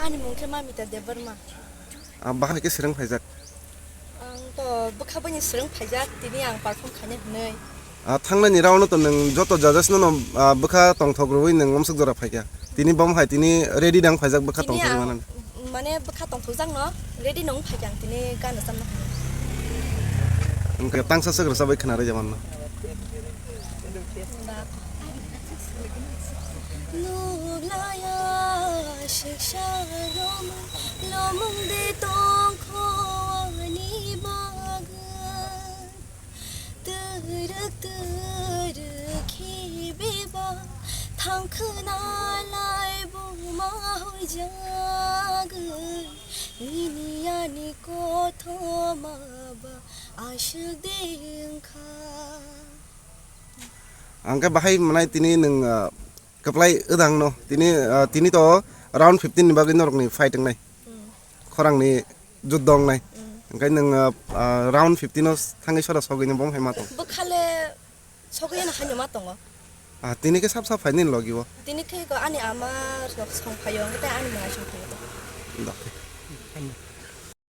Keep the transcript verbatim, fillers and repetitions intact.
Ani mung khe Mamita Debbarma. Ah, bahai khe swrwng phaijak? Ang to bwkha bini swrwng phaijak, tini ang perform khaina hwnwi. Ah, thangnani round-o to nwng joto judges-no no, ah, bwkha tongthok rwui nwng omswk jora phaikha. Tini bom hai tini ready dang phaijak bwkha tongthok rwui manani. Mane bwkha tongthokjakno ready nung phaikha ang tini gana chamna hwnwi. Hwnkhe tangsa swk rwchabwi khna rwjamanno. Nuglaya siksa lomung, lomung de tongkho ani bagwi. Twrwk twrwk khe beba thangkhwna lai buma huijagwi. Nini ani kothoma ba aswk de wngkha. Ang khe bahai manai tini nwng, ah, kwplai wdang no. Tini, ah, tini to round fifteen ni bagwi norokni fight wngnai. Hmm. Khorangni juddo wngnai. Hmm. Hwnkhe nwng, ah, ah, round fifteen o thangwi sora sogwi ni bom hai ma tong? Bwkhale sogwi no haino ma tongo. Ah, tini khe sap sap phaini logi o. Tini khe ko ani ama rok song phaio, hwnkhe tei ani mwnai song phaio. Dok.